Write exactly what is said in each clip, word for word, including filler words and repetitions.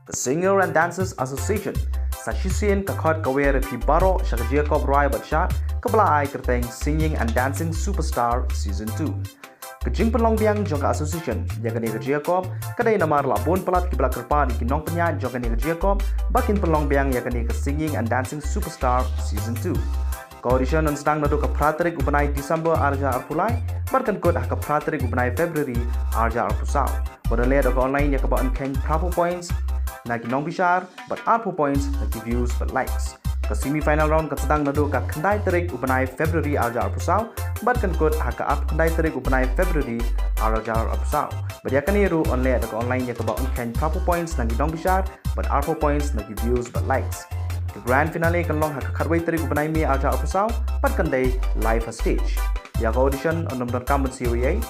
Ka Singer and Dancers Association sa shisien ka khot ka wer ïa phi baroh sha ka jingïakob rwai bad shad kaba la ai kyrteng Singing and Dancing Superstar Season two. Ka jingpynlong biang jong ka association ïa kane ka jingïakob ka dei namar la bun palat kiba la kyrpad ïa ki nongpynïaid jong kane ka jingïakob ba kin pynlong biang ïa kane ka Singing and Dancing Superstar Season two. Ka audition yn sdang naduh ka phra tarik u bnai December ar hajar arphew lai bad kan kut ha ka phra tarik u bnai February ar hajar arphew saw. Bad yn leh da ka online ïa kaba yn kheiñ phraphew points na ki nongbishar bad arphew points na ki views bad likes. Ka semi final round kan sdang naduh ka khyndai tarik u bnai February ar hajar arphew saw bad kan kut ha ka arphew khyndai tarik u bnai February ar hajar arphew saw. Bad ïa kane ruh yn leh da ka online ïa kaba yn kheiñ phraphew points na ki nongbishar bad arphew points na ki views bad likes. Ka grand finale kan long ha ka khatwei tarik u bnai May ar hajar arphew saw bad kan dei live ha stage. Ïa ka audition yn ym donkam ban siew ei ei.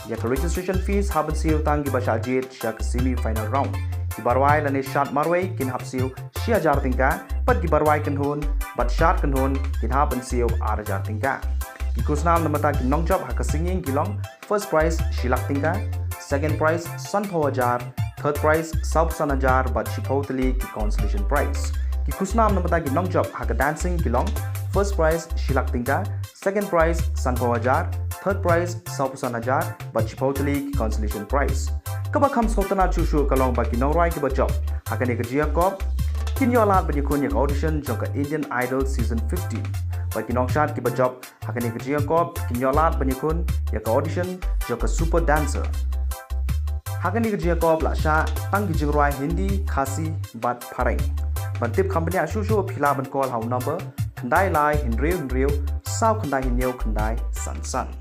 Ïa ka registration fees hap ban siew tang kiba shah jied sha ka semi final round. Kiba rwai lane shad marwei kin hap siew shi hajar tyngka bad kiba rwai kynhun bad shad kynhun kin hap ban siew ar hajar tyngka. Ki khusnam namar ki nongjop ha ka singing ki long: first prize shi lak tyngka, second prize sanphew hajar, third prize sawphew san hajar bad shiphew tylli ki consolation prize. Ki khusnam namar ki nongjop ha ka dancing ki long: first prize shi lak tyngka, second prize sanphew hajar, third prize sawphew san hajar bad shiphew tylli ki consolation prize. Kaba kham sngewtynnat shuh shuh ka long ba ki nongrwai kiba jop ha kane ka jingïakob kin ïoh lad ban ïakhun ïa ka audition jong ka Indian Idol Season fifteen. Bad ki nongshad kiba jop ha kane ka jingïakob kin ïoh lad ban ïakhun ïa ka audition jong ka Super Dancer. Ha kane ka jingïakob la shah tang ki jingrwai Hindi, Khasi bad Phareng. Ban tip kham bniah shuh shuh phi lah ban call ha u number khyndai lai hynriew hynriew saw khyndai hynñiew khyndai san san.